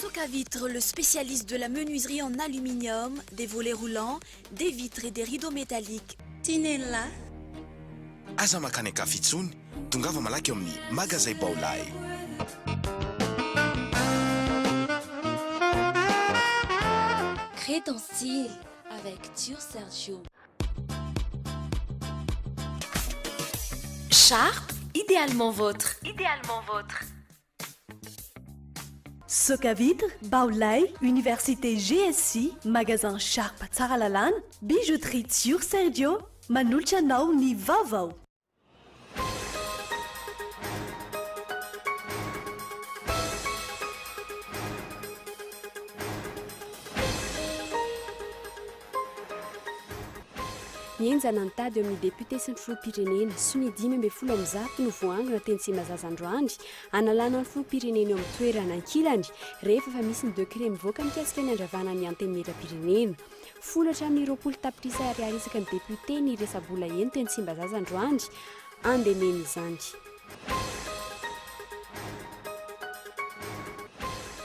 Socavitre, le spécialiste de la menuiserie en aluminium, des volets roulants, des vitres et des rideaux métalliques. Tinella. Aza mankany an-kafa intsony, tongava malaky ao amin'ny Magazay Baolai. Crée ton style avec Dior Sergio. Sharp, idéalement vôtre. Idéalement vôtre. Socavitre, Baolai, Université GSI, Magasin Sharp Tsaralalàna, Bijouterie Tsior Sergio, manolotra anao ny vaovao. Mihenjana ny tady eo amin'ny depiote sy ny filoham-pirenena. Sonia 115 no voaangona teny Tsimbazaza androany hanalana ny filoham-pirenena eo amin'ny toerana. Ankilany, rehefa efa misy ny décret mivoaka mikasika ny handravana ny Antenimierampirenena. Folo hatramin'ny 20 tapitrisa ariary isaky ny depiote ny resa-bola heno teny Tsimbazaza androany andemena izany.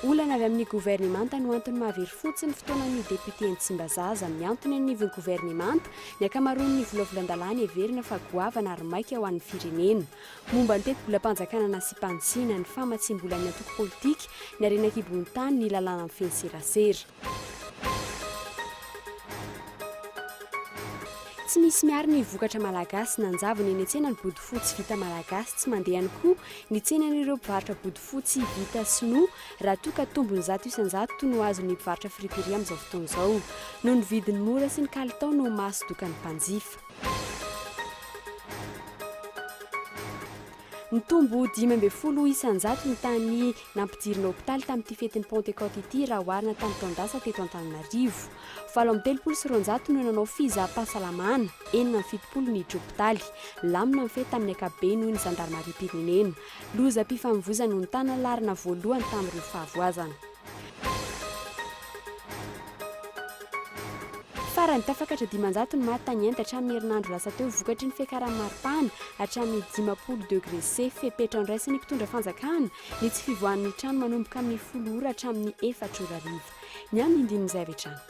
Olana avy amin'ny governemanta no antony mahavery fotsiny fotoanan'ny depiote eny Tsimbazaza. Miantona eny anivon'ny governemanta ny ankamaroan'ny volavolan-dalàna heverina fa goavana ary maika ho an'ny firenena. Momba ny tetibolam-panjakana nasiam-panitsiana, ny famatsiam-bolan'ny antoko politika, ny harena an-kibon'ny tany, ny lalàna mifehy ny serasera. Tsy misy miaro ny vokatra malagasy, nanjavona eny an-tsena ny bodofotsy vita malagasy, tsy mandeha ihany koa ny tsenan'ireo mpivarotra bodofotsy vita sinoa raha toa ka tombony 100% no azon'ny mpivarotra friperie amin'izao fotoana izao. Noho ny vidiny mora sy ny kalitao no mahasodoka ny mpanjifa. Nitombo 15% ny tany nampidirina hopitaly tamin'ity fetin'ny Pantekoty ity raha oharina tamin'ny taon-dasa teto Antananarivo. 238 no nanao fizaham-pahasalamana, 76 niditra hopitaly. Lamina ny fety tamin'ny ankapobeny hoy ny zandarimariam-pirenena. Lozam-pifamoivoizana no nitana laharana voalohany tamin'ireo fahavoazana. Farany, tafakatra 500 ny maty tany Inde hatramin'ny herinandro lasa teo vokatry ny fiakaran'ny maripana hatramin'ny 50 degré C. Fepetra noraisin'ny mpitondra fanjakana ny tsy fivoahan'ny trano manomboka amin'ny folo ora hatramin'ny efatra ora hariva. Ny andindinin'izay avy hatrany.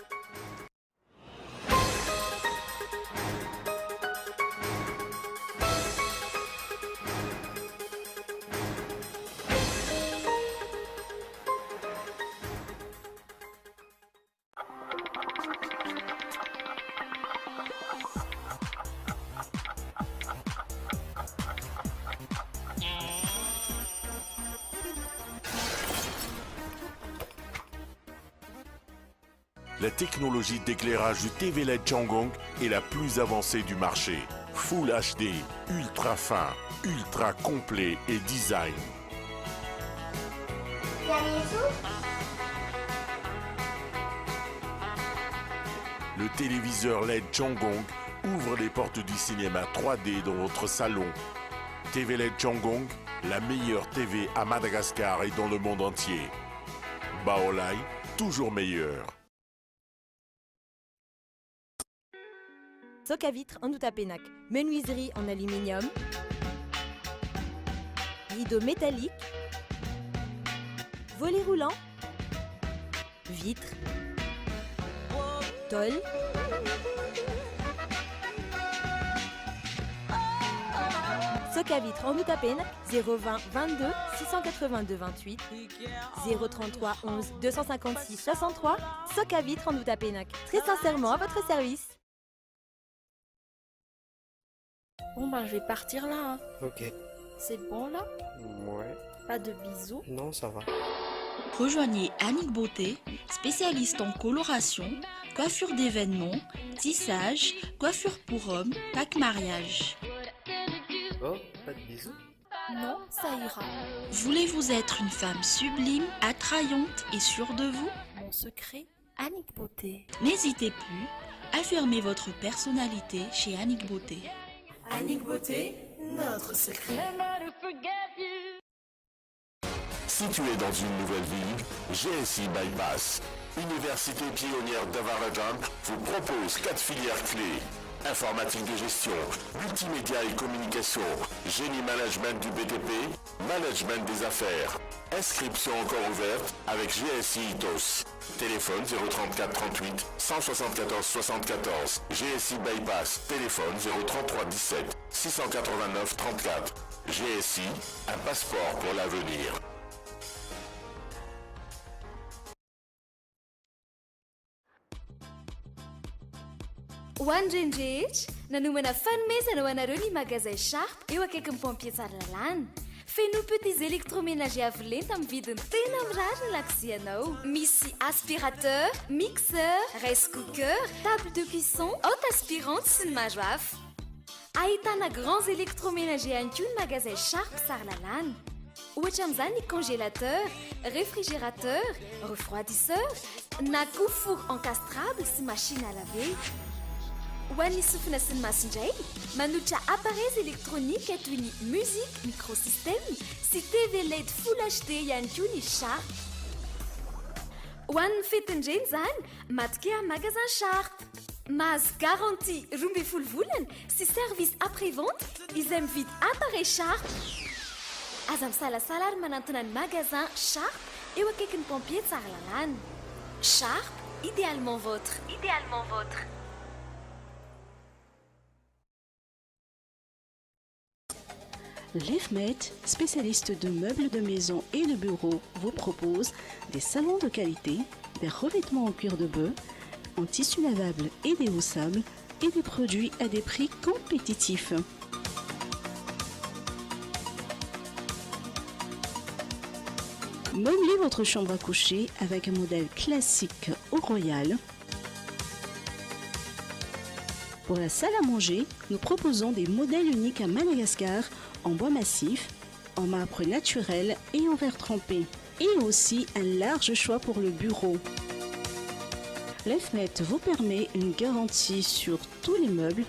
La technologie d'éclairage du TV LED Changgong est la plus avancée du marché. Full HD, ultra fin, ultra complet et design. Le téléviseur LED Changgong ouvre les portes du cinéma 3D dans votre salon. TV LED Changgong, la meilleure TV à Madagascar et dans le monde entier. Baolai, toujours meilleur. Socavitre Andohatapenaka, menuiserie en aluminium, rideaux métalliques, volets roulants, vitres, tôle. Socavitre Andohatapenaka, 020 22 682 28, 033 11 256 63. Socavitre Andohatapenaka, très sincèrement à votre service. Bon ben je vais partir là. Hein. Ok. C'est bon là? Ouais. Pas de bisous? Non, ça va. Rejoignez Annick Beauté, spécialiste en coloration, coiffure d'événements, tissage, coiffure pour hommes, pack mariage. Oh, pas de bisous? Non, ça ira. Voulez-vous être une femme sublime, attrayante et sûre de vous? Mon secret, Annick Beauté. N'hésitez plus, affirmez votre personnalité chez Annick Beauté. Annick Beauté, notre secret. Situé dans une nouvelle ville, GSI Bypass, université pionnière d'Avaradrano, vous propose quatre filières clés. Informatique de gestion, multimédia et communication, génie management du BTP, management des affaires. Inscription encore ouverte avec GSI ITOS. Téléphone 034 38 174 74. GSI Bypass. Téléphone 033 17 689 34. GSI, un passeport pour l'avenir. Ho an'ny reny rehetra, nanomana fanomezana ho anareo ny magazay Sharp eo akaikin'ny pompier Tsaralalàna. Feno petits électroménagers avo lenta amin'ny vidiny tena mirary ny lakozianao. Misy aspirateur, mixeur, rice cooker, table de cuisson, hotte aspirante sy ny maro hafa. Ahitana grands électroménagers ihany koa ny magazay Sharp Tsaralalàna. Ohatra amin'izany ny congélateur, réfrigérateur, refroidisseur, na koa four encastrable sy machine à laver. Ho an'ny sofina sy ny maso indray, manolotra appareils électroniques toy ny musique, microsystème sy TV led full HD ihany koa ny Sharp. Ho an'ny fetin-dreny izany, matokia amin'ny magasin Sharp. Mahazo garantie 12 volana sy service après vente izay mividy appareil Sharp. Aza misalasala ary manantona ny magasin Sharp eo akaikin'ny pompier Tsaralalàna. Sharp, idéalement vôtre. Idéalement vôtre. L'EFMET, spécialiste de meubles de maison et de bureau, vous propose des salons de qualité, des revêtements en cuir de bœuf, en tissu lavable et déhoussable et des produits à des prix compétitifs. Meublez votre chambre à coucher avec un modèle classique au royal. Pour la salle à manger, nous proposons des modèles uniques à Madagascar en bois massif, en marbre naturel et en verre trempé. Et aussi un large choix pour le bureau. L'EFMET vous permet une garantie sur tous les meubles,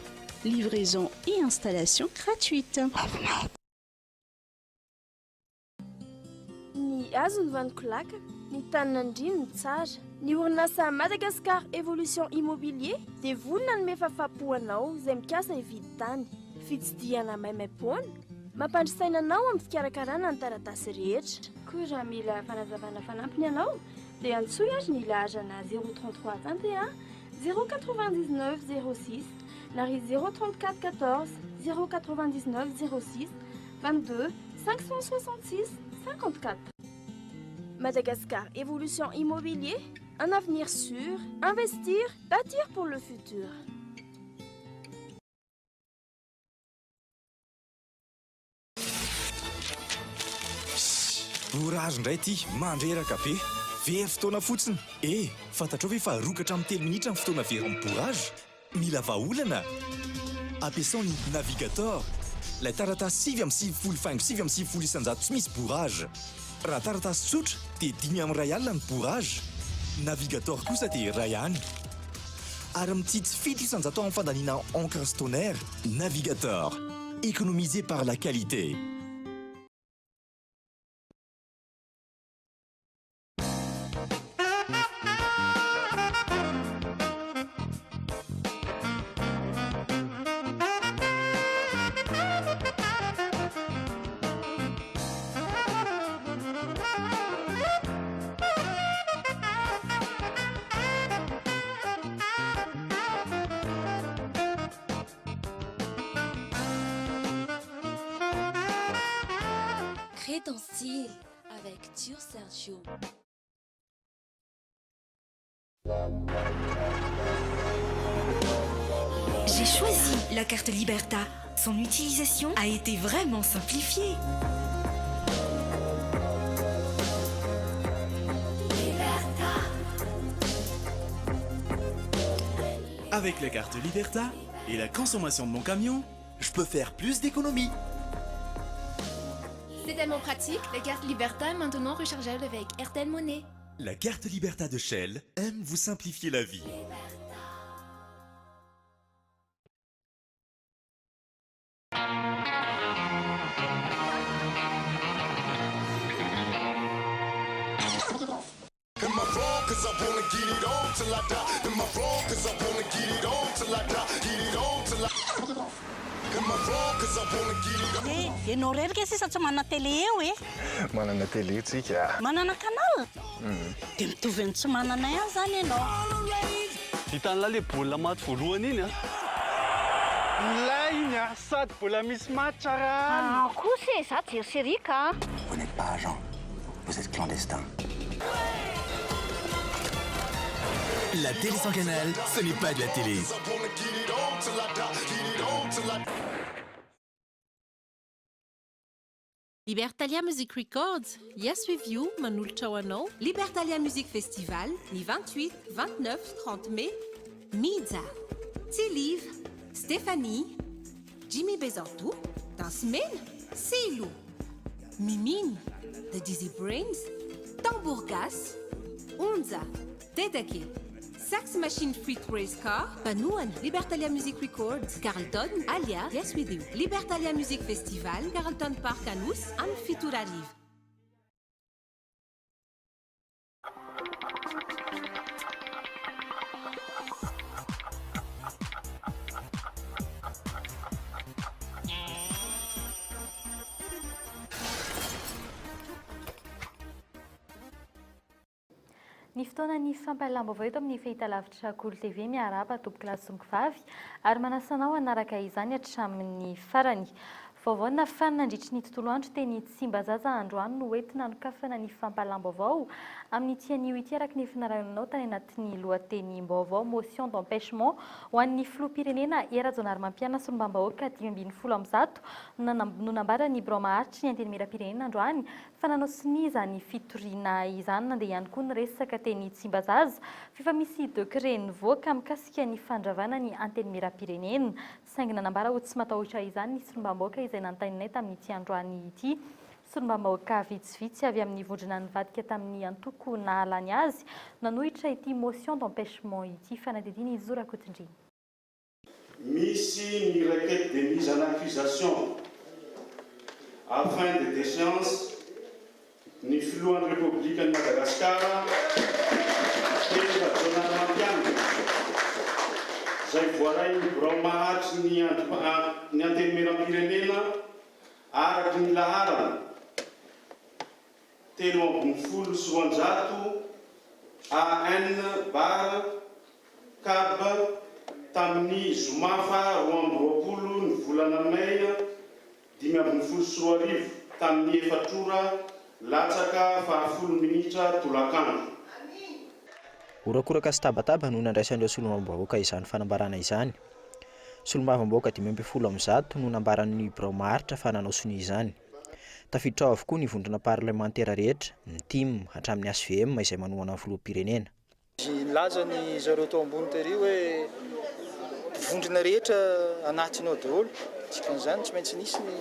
livraison et installation gratuite. Ny azo ny vanikolaka, ny taninandrino ny tsara. Ny orinasa Madagascar Evolution Immobilier dia vonona hanome fahafahampo anao izay mikasa hividy tany. Fitsidihana maimaimpoana, mampandry saina anao amin'ny fikarakarana ny taratasy rehetra. Koa raha mila fanazavana fanampiny ianao dia antsoy ary ny laharana 033 21 099 06 na ry 034 14 099 06 22 566 54. Madagascar Evolution Immobilier, un avenir sûr, investir, bâtir pour le futur. Bourrage indray ity, mandreraka be. Very fotoana fotsiny. Eh, fantatrao ve fa roa ka hatramin'ny telo minitra ny fotoana very amin'ny bourrage? Mila vahaolana? Ampiasao ny Navigator, ilay taratasy 99.99% tsy misy bourrage. Raha taratasy tsotra dia 105 ny bourrage, Navigator kosa dia iray ihany. Ary mitsitsy 7% amin'ny fandaniana encre sy toner. Navigator, économisez par la qualité. Crée ton style avec Dior Sergio. J'ai choisi la carte Liberta. Son utilisation a été vraiment simplifiée. Liberta. Avec la carte Liberta et la consommation de mon camion, je peux faire plus d'économies. C'est tellement pratique, la carte Liberta est maintenant rechargeable avec Airtel Money. La carte Liberta de Shell aime vous simplifier la vie. Am I wrong? 'Cause I wanna get it on till I die. Am I wrong? 'Cause I wanna get it on till I die. Get it on. Eh, ianao rerika sisa tsy manana télé eo e. Manana télé tsika. Manana canal? Dia mitovy amin'ny tsy manana ihany izany ianao. Hitan'lah le baolina maty voalohany iny a! Milay iny a! Sady mbola misy match raha Ah kosa e, za jery série ka. Vous n'êtes pas agent, vous êtes clandestin. La télé sans canal, ce n'est pas de la télé. Libertalia Music Records, Yes With You manolotra ho anao. Libertalia Music Festival, ny 28, 29, 30 mai, Mija, Tsiliva, Stéphanie, Jimmy Bezanto, Dansy Mena, Silo, Mimine, The Dizzy Brains, Tambour Gasy, Onja, Dedake, Sax Machine Fruit Race Car, Mpanohana, Libertalia Music Records, Carlton, Alia, Yes With You, Libertalia Music Festival, Carlton Park Anosy, amin'ny 7 ora hariva. Ny fotoanan'ny fampahalalam-baovao eto amin'ny fahitalavitra Kolo TV miarahaba tompokolahy sy tompokovavy ary manasa anao hanaraka izany hatramin'ny farany. Vaovao nafana nandritry ny tontolo andro teny Tsimbazaza androany no hoentina hanokafana ny fampahalalam-baovao amin'ity anio ity araka ny efa narahinao tany anatin'ny lohatenim-baovao motion d'empêchement ho an'ny filoham-pirenena Hery Rajaonarimampianina solombavambahoaka 115 no nambaran'ny birao maharitry ny Antenimierampirenena androany fa nanao sonia izany fitoriana izany. Nandeha ihany koa ny resaka teny Tsimbazaza f'efa misy décret nivoaka mikasika ny fandravana ny Antenimierampirenena. Saingy nanambara ho tsy matahotra izany ny solombavambahoaka izay nanontanianay tamin'ity androany ity. Solombavambahoaka vitsivitsy avy amin'ny vondrona nivadika tamin'ny antoko nahalany azy nanohitra ity motion d'empêchement ity. Fanadihadiana i Zo Rakotondriana. Misy ny requête de mise en accusation à fin de déchéance ny Filohan'ny Repoblikan'i Madagasikara Hery Rajaonarimampianina izay voarain'ny Birao Maharitry ny ny Antenimierampirenena araka ny laharana 213 AN bar Cab tamin'ny zoma faha 22 ny volana mey 2015 tamin'ny efatra ora latsaka fahafolo minitra tolakandro. Horakoraka sy tabataba no nandraisan'ireo solombavambahoaka izany fanambarana izany. Solombavambahoaka 115 no nambaran'ny birao maharitra fa nanao sonia izany. Tafiditra ao avokoa ny vondrona parlemantera rehetra, ny tim, hatramin'ny hvm izay manohana ny filoham-pirenena. Nilaza ny zareo tao ambony tery hoe vondrona rehetra anatiny ao daholo, dikan'izany tsy maintsy nisy ny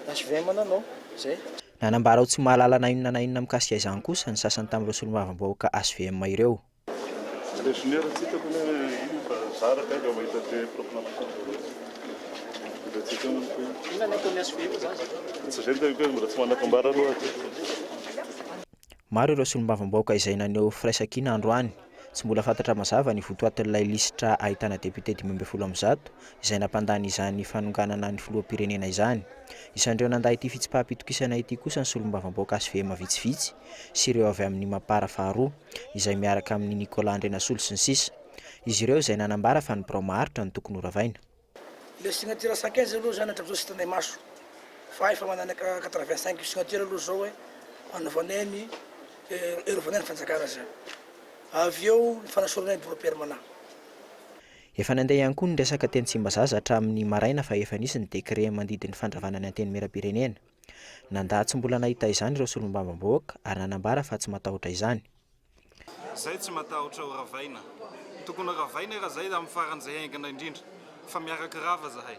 hvm nanao izay. Nanambara ho tsy mahalala na inona na inona mikasika izany kosa ny sasany tamin'ireo solombavambahoaka hvm ireo. Le junior tsy hitako anie hoe inona fa zara kay vao mahita le proclamation voalohany. Mbola tsy hita manko hoe. Inona ny ataon'ny HVM zany zay? Tsy zay ny hoe mbola tsy manan-kambara aloha hatreto. Maro ireo solombavambahoaka izay naneho firaisankina androany. Tsy mbola fantatra mazava ny votoatin'ilay lisitra ahitana depiote 115 izay nampandany izany fanonganana ny filoham-pirenena izany. Isan'ireo nandà ity fitsipaham-pitokisana ity kosa ny solombavambahoaka hvm vitsivitsy sy ireo avy amin'ny Mapar faharoa izay miaraka amin'i Nicolas Andrianasolo sy ny sisa Izy ireo izay nanambara fa ny birao maharitra no tokony horavaina. Ilay signature 115 aloha izany hatramin'izao tsy hitanay maso fa efa manana 85 signature aloha izao hoe hanaovanay ny herovanay ny fanjakana izany. Avy eo ny fanasoranay ny bureau permanent. Efa nandeha ihany koa ny resaka teny Tsimbazaza hatramin'ny maraina fa efa nisy ny décret mandidy ny fandravana ny Antenimierampirenena. Nandà tsy mbola nahita izany ireo solombavambahoaka ary nanambara fa tsy matahotra izany. Zay tsy matahotra ho ravaina. Tokony ho ravaina raha zay amin'ny faran'izay haingana indrindra fa miaraka rava zahay.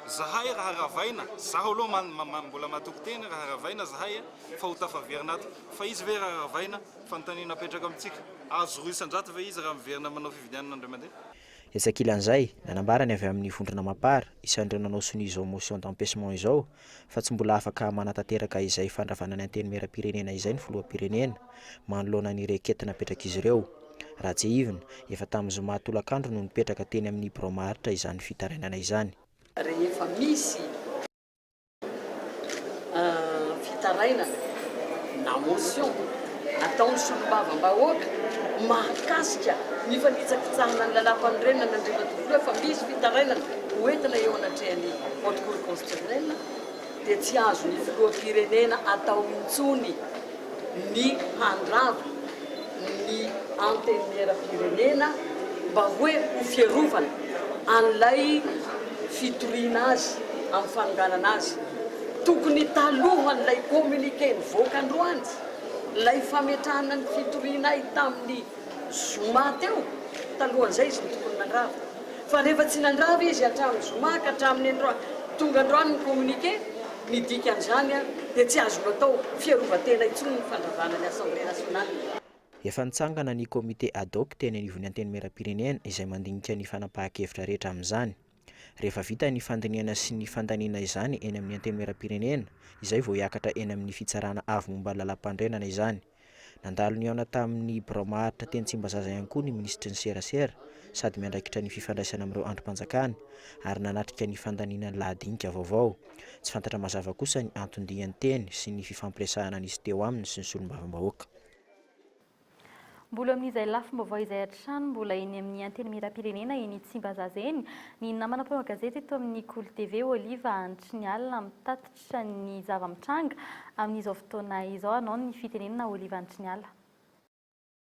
Zahay raha ravaina, zaho aloha mbola matoky tena raha ravaina zahay fa ho tafaverina ato. Fa izy ve raha ravaina? Fanontaniana apetraka amintsika, azo 2% ve izy raha miverina manao fifidianana indray mandeha? Etsy ankilan'izay, nanambara ny avy amin'ny vondrona Mapar, isan'ireo nanao sonia izao motion d'empêchement izao, fa tsy mbola afaka manatanteraka izay fandravana ny Antenimierampirenena izay ny filoham-pirenena, manoloana ny requête napetrak'izy ireo. Raha tsiahivina, efa tamin'ny zoma tolakandro no nipetraka teny amin'ny birao maharitra izany fitarainana izany. Rehefa misy fitarainana na motion ataon'ny solombavambahoaka mahakasika ny fanitsakitsahana ny lalàmpanorenana, Andriamatoa Filoha, efa misy fitarainana hoentina eo anatrehan'ny Haute Cour Constitutionnelle, dia tsy azon'ny Filoham-pirenena atao intsony ny handrava ny Antenimieram-pirenena mba hoe ho fiarovana an'ilay fitoriana azy amin'ny fanonganana azy. Tokony talohan'ilay communiqué nivoaka androany, ilay fametrahana ny fitoriana ahy tamin'ny zoma teo, talohan'izay izy no tokony nandrava. Fa rehefa tsy nandrava izy hatramin'ny zoma ka hatramin'ny androany, tonga androany ny communiqué, ny dikan'izany dia tsy azo natao fiarovan-tena intsony ny fandravana ny Assemblée nationale. Efa nitsangana ny comité ad hoc teny anivon'ny Antenimierampirenena izay mandinika ny fanapahan-kevitra rehetra amin'izany. Rehefa vita ny fandinihana sy ny fandaniana izany eny amin'ny Antenimierampirenena, izay vao hiakatra eny amin'ny Fitsarana avo momba ny lalàmpanorenana izany. Nandalo nihaona tamin'ny birao maharitra teny Tsimbazaza ihany koa ny minisitry ny serasera sady miandraikitra ny fifandraisana amin'ireo andrim-panjakana ary nanatrika ny fandaniana ny lahadinika vaovao. Tsy fantatra mazava kosa ny anton-diany teny sy ny fifampiresahana nisy teo aminy sy ny solombavambahoaka. Mbola amin'izay lafim-baovao izay hatrany, mbola eny amin'ny Antenimierampirenena eny Tsimbazaza eny, ny namana mpanao gazety eto amin'ny Kolo TV, Oliva Antrinialina, mitatitra. Ny zava-mitranga amin'izao fotoana izao anao ny fitenenana Oliva Antriniala.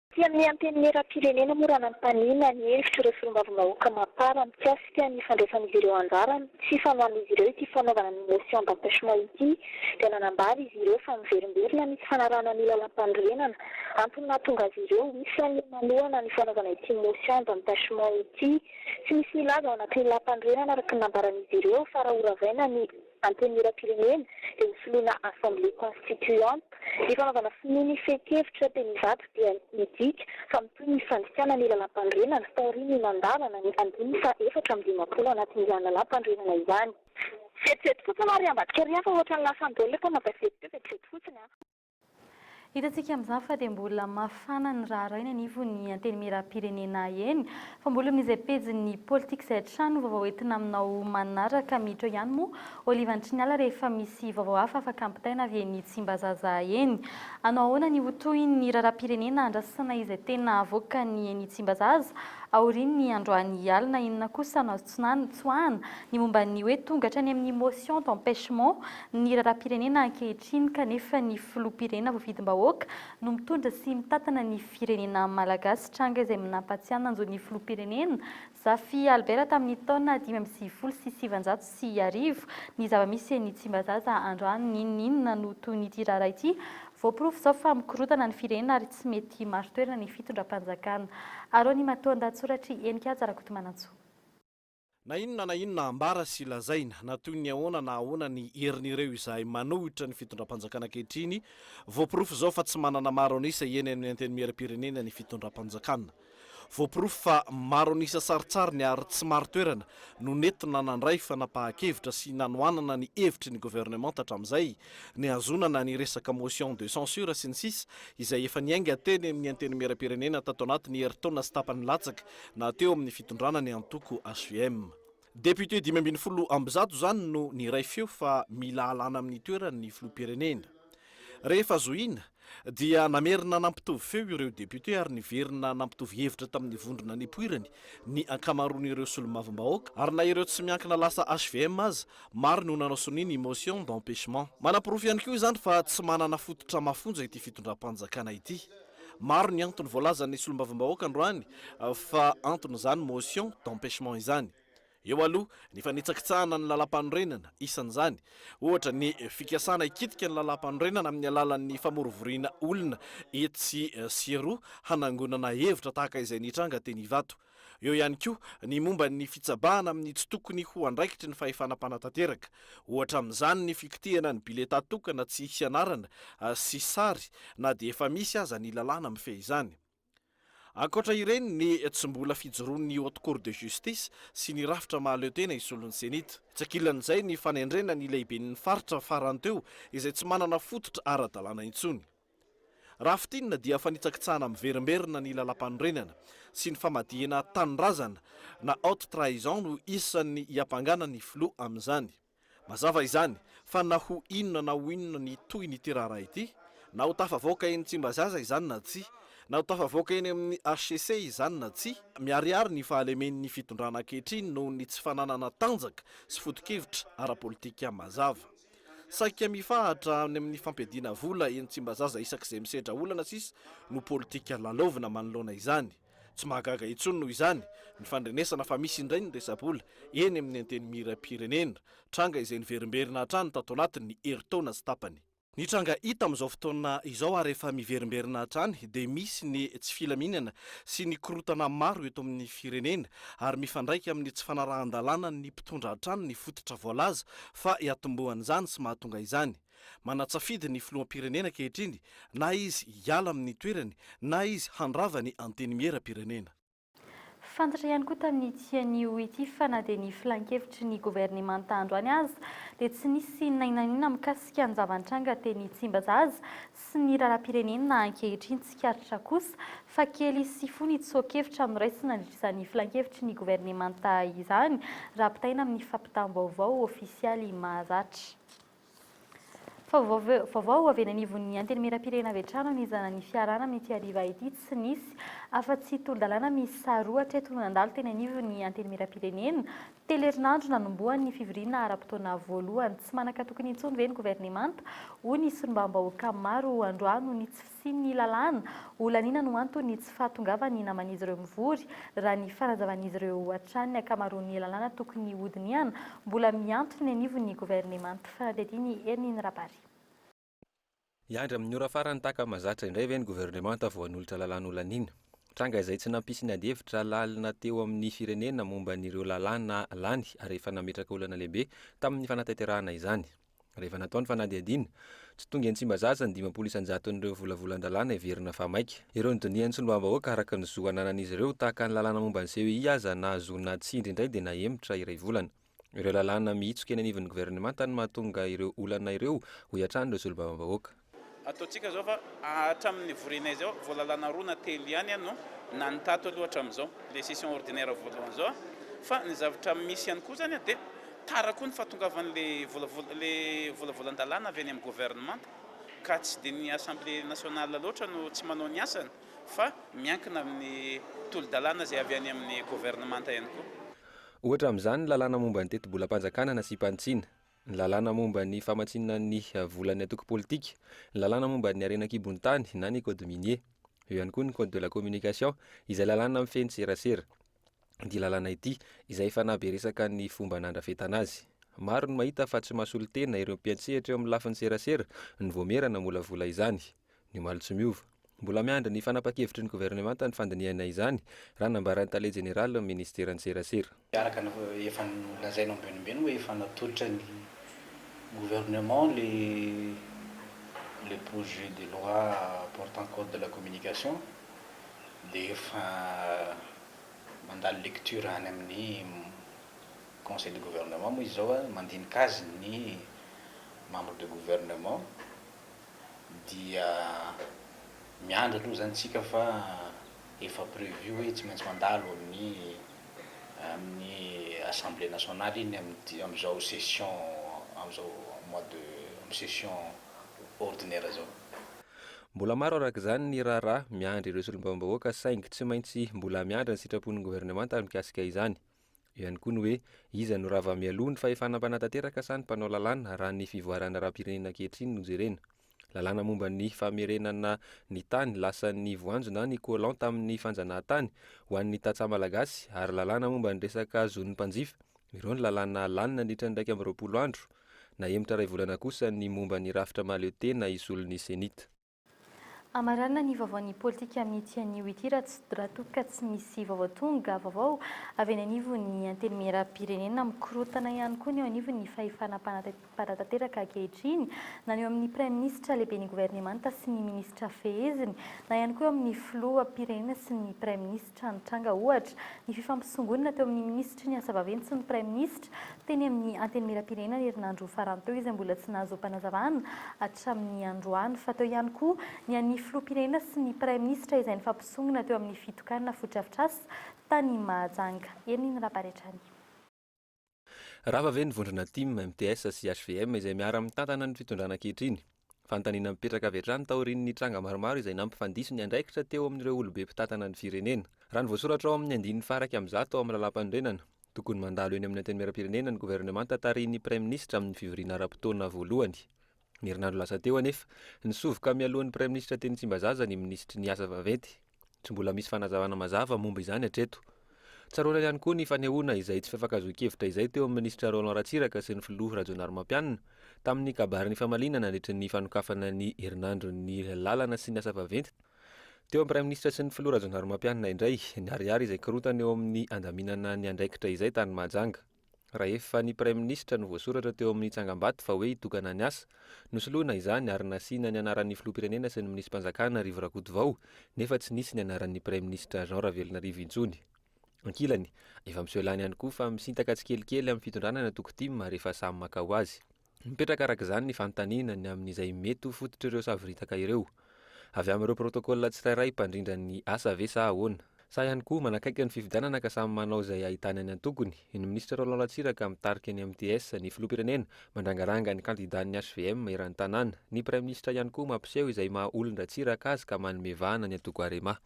Aty amin'ny Antenimierampirenena moa raha nanontaniana ny hevitr'ireo solombavambahoaka Mapar mikasika ny fandraisan'izy ireo anjara amin'ny tsy fanohan'izy ireo ity fanaovana ny motion d'empêchement ity dia nanambara izy ireo fa miverimberina ny tsy fanarahana ny lalàmpanorenana antony nahatonga azy ireo isan'ny manohana ny fanaovana ity motion d'empêchement ity. Tsy misy milaza ao anatin'ny lalàmpanorenana araka ny nambaran'izy ireo fa raha horavaina ny Antenimierampirenena dia ho soloina Assemblée constituante. Ny fanaovana sonia ny fehin-kevitra teny Ivato dia midika fa mitohy ny fandikana ny lalàmpanorenana taorian'ny nandavana ny andininy faha 54 anatin'izany lalàmpanorenana izany. Vetivety fotsiny ary ambadika ary fa ohatran'ny lasa daholo ilay mpanao gazety teo vetivety fotsiny an. Hitantsika amin'izany fa dia mbola mafana ny raharaha eny anivon'ny Antenimierampirenena eny. Fa mbola amin'izay pejin'ny politika izay hatrany no vaovao entina aminao manaraka. Miditra eo ihany moa Oliva Antriniala rehefa misy vaovao hafa afaka ampitaina avy eny Tsimbazaza eny. Hanao ahoana ny ho tohin'ny raharaham-pirenena andrasana izay tena avoakan'ny eny Tsimbazaza aorian'ny androany alina? Inona kosa no azo tsoahana ny momba ny hoe tonga hatrany amin'ny motion d'empêchement ny raharaham-pirenena ankehitriny kanefa ny filoham-pirenena voafidim-bahoaka no mitondra sy mitantana ny firenena malagasy, tranga izay nampatsiahy nanjo ny filoham-pirenena Zafy Albert tamin'ny taona 1995. Ny zava-misy eny Tsimbazaza androany n'inon'inona no tohin'ity raharaha ity, voaporofo izao fa mikorontana ny firenena ary tsy mety marin-toerana ny fitondram-panjakana. Arao ny matoan-dahatsoratr'i Henika Rakotomanantsoa. Na inona na inona ambara sy lazaina, na toy ny ahoana na ahoana ny herin'ireo izay manohitra ny fitondram-panjakana ankehitriny, voaporofo izao fa tsy manana maro an'isa eny amin'ny Antenimierampirenena ny fitondram-panjakana. Voaporofo fa maro an'isa sarintsariny ary tsy marin-toerana no nentina nandray fanapahan-kevitra sy nanohanana ny hevitry ny governemanta hatramin'izay, nihazonana ny resaka motion de censure sy ny sisa izay efa niainga teny amin'ny Antenimierampirenena tato anatin'ny herintaona sy tapany latsaka na teo amin'ny fitondrana ny antoko hvm. Député 115 izany no niray feo fa mila alana amin'ny toerany ny filoham-pirenena. Rehefa zohiana dia namerina nampitovy feo ireo député ary niverina nampitovy hevitra tamin'ny vondrona nipoirany ny ankamaroan'ireo solombavambahoaka ary na ireo tsy miankina lasa hvm aza maro no nanao sonia ny motion d'empêchement. Manaporofo ihany koa izany fa tsy manana fototra mafonja ity fitondram-panjakana ity. Maro ny antony voalazan'ny solombavambahoaka androany fa anton'izany motion d'empêchement izany. Eo aloha ny fanitsakitsahana ny lalàmpanorenana, isan'izany, ohatra, ny fikasana hikitika ny lalàmpanorenana amin'ny alalan'ny famorivoriana olona etsy sy eroa hanangonana hevitra tahaka izay nitranga teny Ivato. Eo ihany koa ny momba ny fitsabahana amin'ny tsy tokony ho andraikitry ny fahefana mpanatanteraka. Ohatra amin'izany ny fikitihana ny biletà tokana tsy hisy anarana sy sary na dia efa misy aza ny lalàna mifehy izany. Ankoatra ireny ny tsy mbola fijoroan'ny Haute Cour de Justice sy ny rafitra mahaleo tena hisolo ny Cenit. Tsy ankilan'izay ny fanendrena ny lehiben'ny faritra farany teo izay tsy manana fototra ara-dalàna intsony. Raha fintinina dia fanitsakitsahana miverimberina ny lalàmpanorenana sy ny famadihana tanindrazana na haute trahison no isan'ny hiampangana ny filoha amin'izany. Mazava izany fa na ho inona na ho inona ny tohin'ity raharaha ity, na ho tafavoaka eny Tsimbazaza izany na tsia, na ho tafavoaka eny amin'ny hcc izany na tsia, miharihary ny fahalemen'ny fitondrana ankehitriny noho ny tsy fananana tanjaka sy foto-kevitra ara-politika mazava. Saika mifahatra any amin'ny fampiadiana vola eny Tsimbazaza isak'izay misedra olana sisa no politika lalaovina manoloana izany. Tsy mahagaga intsony noho izany ny fandrenesana fa misy indray ny resa-bola eny amin'ny Antenimierampirenena, tranga izay niverimberina hatrany tato anatin'ny herintaona sy tapany. Ny tranga hita amin'izao fotoana izao ary efa miverimberina hatrany dia misy ny tsy filaminana sy ny korontana maro eto amin'ny firenena ary mifandraika amin'ny tsy fanarahan-dalàna ny mpitondra hatrany ny fototra voalaza fa hiatombohan'izany sy mahatonga izany. Manan-tsafidy ny filoham-pirenena ankehitriny na izy hiala amin'ny toerany na izy handrava ny Antenimieram-pirenena. Fantatra ihany koa tamin'ity anio ity fa na dia ny filankevitry ny governemanta androany aza dia tsy nisy nainanina mikasika ny zava-nitranga teny Tsimbazaza sy ny raharaham-pirenena ankehitriny. Tsikaritra kosa fa kely sy fohy ny tsoa-kevitra noraisina nandritra izany filankevitry ny governemanta izany raha ampitahaina amin'ny fampitam-baovao ofisialy mahazatra. Fa vaovao avy eny anivon'ny Antenimierampirenena avy hatrany no nizana ny fiarahana amin'ity hariva ity. Tsy nisy afa-tsy tolo-dalàna miisa roa hatreto no nandalo teny anivon'ny Antenimierampirenena. Telo herinandro nanombohany ny fivoriana ara-potoana voalohany. Tsy manan-katokony intsony ve ny governemanta? Hoy ny solombavambahoaka maro androany noho ny tsy fisian'ny lalàna. Holaniana no antony tsy fahatongavan'ny naman'izy ireo mivory, raha ny fanazavan'izy ireo hatrany. Ny ankamaroan'ny lalàna tokony hodinihana mbola mihantona eny anivon'ny governemanta. Fanadihadian'i Herininy Rabary. Hiandry amin'ny ora farany tahaka ny mahazatra indray ve ny governemanta vao hanolotra lalàna holaniana? Tranga izay tsy nampisy ny adihevitra lalina teo amin'ny firenena momba an'ireo lalàna lany ary efa nametraka olana lehibe tamin'ny fanatanterahana izany. Rehefa natao ny fanadihadiana, tsy tonga eny Tsimbazaza ny 50 isan-jaton'ireo volavolan-dalàna heverina fa maika. Ireo nodinihan'ny solombavambahoaka araka ny zo ananan'izy ireo, tahaka ny lalàna momba ny CEI aza nahazoana tsindry indray dia nahemotra iray volana. Ireo lalàna mihitsoka eny anivon'ny governemanta no mahatonga ireo olana ireo, hoy hatrany ireo solombavambahoaka. Ataontsika izao fa hatramin'ny nivorianay izao, vao lalàna roa na telo ihany no nany tato aloha hatramin'izao, ilay session ordinaire voalohany izao. Fa ny zavatra misy ihany koa izany dia tara koa ny fahatongavan'ilay volavola, ilay volavolan-dalàna avy any amin'ny governemanta, ka tsy dia ny Assemblée nationale loatra no tsy manao ny asany fa miankina amin'ny tolo-dalàna izay avy any amin'ny governemanta ihany koa. Ohatra amin'izany ny lalàna momba ny tetibolam-panjakana nasiam-panitsiana. Ny lalàna momba ny famatsiana ny volan'ny antoko politika, ny lalàna momba ny harena an-kibon'ny tany na ny code minier. Eo ihany koa ny code de la communication izay lalàna mifehy ny serasera. Ity lalàna ity izay efa nahabe resaka ny fomba nandrafetana azy. Maro ny mahita fa tsy mahasolo tena ireo mpiantsehatra eo amin'ny lafiny serasera ny vaomiera namolavola izany. Ny omaly tsy miova. Mbola miandry ny fanapahan-kevitry ny governemanta ny fandinihana izany, raha ny nambaran'ny tale jeneralin'ny minisiteran'ny serasera. Araka ny efa nolazaina ambenimbeny hoe efa natolotra ny gouvernement le le projet de loi portant code de la communication dia efa mandalo lecture any amin'ny conseil de gouvernement moa izy izao, mandinika azy ny membre de gouvernement. Dia miandry aloha zany tsika fa efa prévu hoe tsy maintsy mandalo amin'ny amin'ny assemblée nationale iny amin'ity amin'izao session amin'izao mois de amin'ny session ordinaire zao. Mbola maro araka izany ny raharaha miandry ireo solombavambahoaka saingy tsy maintsy mbola miandry ny sitrapon'ny governemanta mikasika izany. Eo ihany koa ny hoe iza no rava mialoha ny fahefana mpanatanteraka sa ny mpanao lalàna raha ny fivoarana ara-pirenena ankehitriny no jerena. Lalàna momba ny famerenana ny tany lasan'ny voanjo na ny colon tamin'ny fanjanahantany ho an'ny tantsaha malagasy ary lalàna momba ny resaka zon'ny mpanjifa. Ireo ny lalàna lany nandritra ny 21 andro. Nahemotra iray volana kosa ny momba ny rafitra mahaleo tena hisolo ny Cenit. Hamaranana ny vaovaon'ny politika amin'ity anio ity raha tsy raha toa ka tsy misy vaovao tonga vaovao avy eny anivon'ny Antenimierampirenena. Mikorontana ihany koa ny eo anivon'ny fahefana mpanatanteraka ankehitriny na ny eo amin'ny Praiminisitra lehiben'ny governemanta sy ny minisitra feheziny na ihany koa eo amin'ny filoham-pirenena sy ny Praiminisitra. Nitranga ohatra ny fifampisongonana teo amin'ny minisitry ny asa vaventy sy ny Praiminisitra Teny amin'ny Antenimierampirenena ny herinandro farany teo izay mbola tsy nahazoam-panazavana hatramin'ny androany fa teo ihany koa ny an'ny filoham-pirenena sy ny praiminisitra izay nifampisongona teo amin'ny fitokanana fotodrafitrasa tany Mahajanga. Henon'ny Rabary hatrany. Rava ve ny vondrona tim, mts sy hvm izay miara-mitantana ny fitondrana ankehitriny? Fanontaniana mipetraka avy hatrany taorian'ny tranga maromaro izay nampifandiso ny andraikitra teo amin'ireo olobe mpitantana ny firenena. Raha ny voasoratra ao amin'ny andininy faha-101 ao amin'ny lalàmpanorenana, tokony mandalo eny amin'ny Antenimierampirenena ny governemanta tarihin'ny praiminisitra amin'ny fivoriana ara-potoana voalohany. Ny herinandro lasa teo anefa, nisovoka mialohan'ny praiminisitra teny Tsimbazaza ny minisitry ny asa vaventy. Tsy mbola misy fanazavana mazava momba izany hatreto. Tsaroana ihany koa ny fanehoana izay tsy fifankahazoan-kevitra izay teo amin'ny minisitra Roland Ratsiraka sy ny filoha Rajaonarimampianina tamin'ny kabary nifamaliana nandritra ny fanokafana ny herinandron'ny lalana sy ny asa vaventy teo amin'ny praiminisitra sy ny filoha Rajaonarimampianina indray niharihary izay korontana eo amin'ny handaminana ny andraikitra izay tany Mahajanga. Rahefa ny praiminisitra no voasoratra teo amin'ny tsangambato fa hoe hitokana ny asa, nosoloina izany ary nasiana ny anaran'ny filoham-pirenena sy ny minisi-panjakana Rivo Rakotovao nefa tsy nisy ny anaran'ny praiminisitra Jean Ravelonarivo intsony. Ankilany, efa miseho lany ihany koa fa misintaka tsikelikely amin'ny fitondrana ny antoko tim ary efa samy maka ho azy. Mipetraka araka izany ny fanontaniana ny amin'izay mety ho fototr'ireo savoritaka ireo. Avy amin'ireo protocole tsirairay mpandrindra ny asa ve sa ahoana? Sa ihany koa manakaiky ny fifidianana ka samy manao izay ahitany ny antokony? Ny minisitra Roland Ratsiraka mitarika ny mts, ny filoham-pirenena mandrangaranga ny kandidan'ny hvm eran'ny tanàna, ny praiminisitra ihany koa mampiseho izay maha olon-dRatsiraka azy ka manome vahana ny antoko Arema.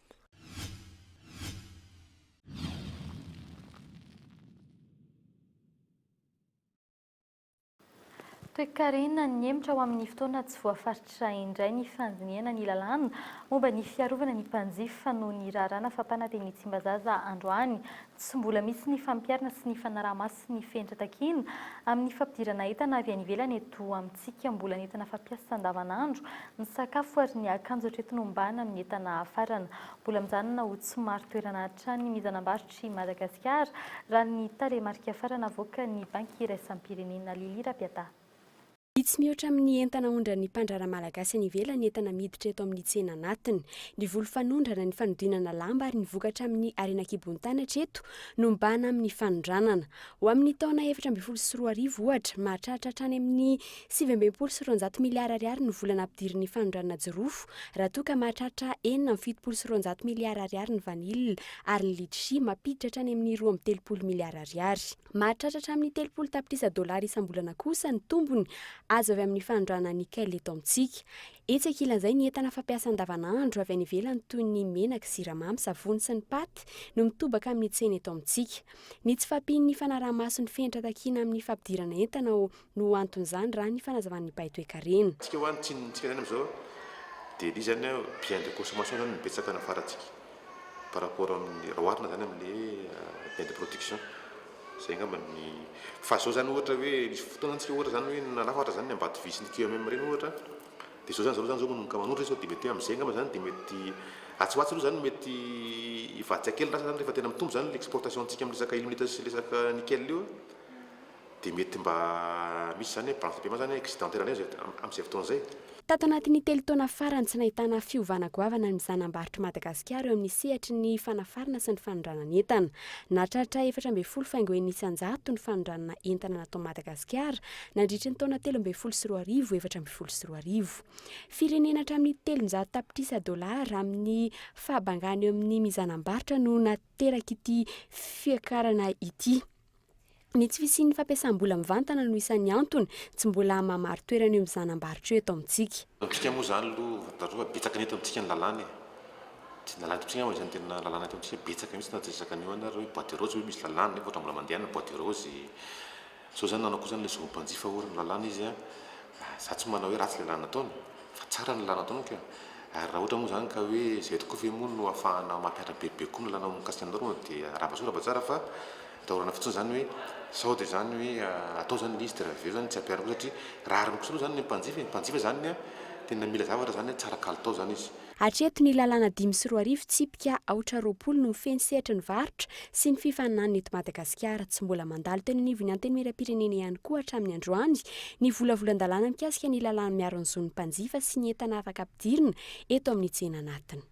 Toekarena nihemotra ho amin'ny fotoana tsy voafaritra indray ny fandinihana ny lalàna momba ny fiarovana ny mpanjifa noho ny raharaha fampana teny Tsimbazaza androany. Tsy mbola misy ny fampiharana sy ny fanaraha-maso ny fenitra takiana amin'ny fampidirana entana avy any ivelany eto amintsika. Mbola ny entana fampiasa andavanandro, ny sakafo ary ny akanjo hatreto no ombana amin'ny entana hafarana. Mbola mijanona ho tsy marin-toerana hatrany ny mizanam-barotr'i Madagasikara, raha ny tarehimarika farany navoakan'ny Banky iraisam-pirenena. Lily Rapiata. Vitsy mihoatra amin'ny entana aondran'ny mpandraharaha malagasy any ivelany ny entana miditra eto amin'ny tsena anatiny. Ny voly fanondrana, ny fanodinana lamba ary ny vokatra amin'ny harena an-kibon-tany hatreto no mibahana amin'ny fanondranana. Ho amin'ny taona 2014, ohatra, mahatratra hatrany amin'ny 269 miliara ariary ny vola nampidirin'ny fanondranana jirofo, raha toa ka mahatratra 276 miliara ariary ny vanille ary ny litchi mampiditra hatrany amin'ny 32 miliara ariary. Mahatratra hatramin'ny 30 tapitrisa dolara isam-bolana kosa ny tombony azo avy amin'ny fanondranana nickel eto amintsika. Etsy ankilan'izay, ny entana fampiasa andavanandro avy any ivelany toy ny menaka, siramamy, savony sy ny paty no mitobaka amin'ny tsena eto amintsika. Ny tsy fahampian'ny fanaraha-maso ny fenitra takiana amin'ny fampidirana entana no anton'izany raha ny fanazavan'ny mpahay toekarena. Tsika hoa ny tsinintsika zany amizao de le izy zany bien de consommation zany no betsaka nafarantsika par rapport amin'ny raha oharina zany amle bien de production zay angamba ny fa zao zany ohatra hoe nisy fotoana zany tsika ohatra zany hoe nalafatra zany ny Ambatovy sy ny QMM reny ohatra de zao zany zareo zany zao manomboka manondro izy sao de mety hoe amizay angamba zany de mety atsy ho atsy aloha zany mety hivadika kely ny rasa zany rehefa tena mitombo zany le exportation ntsika am resaka ilmenite sy resaka nickel io. Dia mety mba misy izany hoe balance de paiement izany excedentaire indray amin'izay fotoana izay. Tato anatin'ny telo taona farany, tsy nahitana fiovana goavana ny mizanam-barotr'i Madagasikara eo amin'ny sehatry ny fanafarana sy ny fanondranana entana. Nahatratra 14 faingo enina isan-jato ny fanondranana entana nataon'i Madagasikara nandritry ny taona 2013 2014. Firenena hatramin'ny 300 tapitrisa dolara amin'ny fahabangana eo amin'ny mizanam-barotra no naterak'ity fiakarana ity. Ny tsy fisian'ny fampiasam-bola mivantana no isan'ny antony tsy mbola maha-marin-toerana io mizanam-barotra io eto amintsika. Amintsika moa izany aloha fantatrao fa betsaka ny eto amintsika ny lalàna e! Tsy ny lalàna eto amintsika angamba izany tena lalàna eto amintsika betsaka mihitsy na tsy resaka an'io any ary hoe bois de rose hoe misy lalàna nefa ohatran'ny mbola mandeha any ny bois de rose. Zao izany nanao koa izany ilay zom-panjifa ohatra ny lalàna izy an, za tsy manao hoe ratsy ilay lalàna ataony fa tsara ny lalàna ataony ka! Ary raha ohatra moa izany ka hoe izay tokoa ve moa no ahafahana mampihatra bebe kokoa ny lalàna mikasika ny norme dia arahaba soa arahaba tsara fa Atahorana fotsiny izany hoe sao dia izany hoe atao izany ilay izy dia raha avy eo izany tsy ampiharina koa satria rariny kosa aloha izany ny mpanjifa e, ny mpanjifa izany tena mila zavatra izany tsara kalitao izany izy. Hatreto ny lalàna 2005 tsipika aotra 20 no mifehy ny sehatry ny varotra sy ny fifaninanana eto Madagasikara. Tsy mbola mandalo teny anivon'ny Antenimierampirenena ihany koa hatramin'ny androany ny volavolan-dalàna mikasika ny lalàna miaro ny zon'ny mpanjifa sy ny entana afaka ampidirina eto amin'ny tsena anatiny.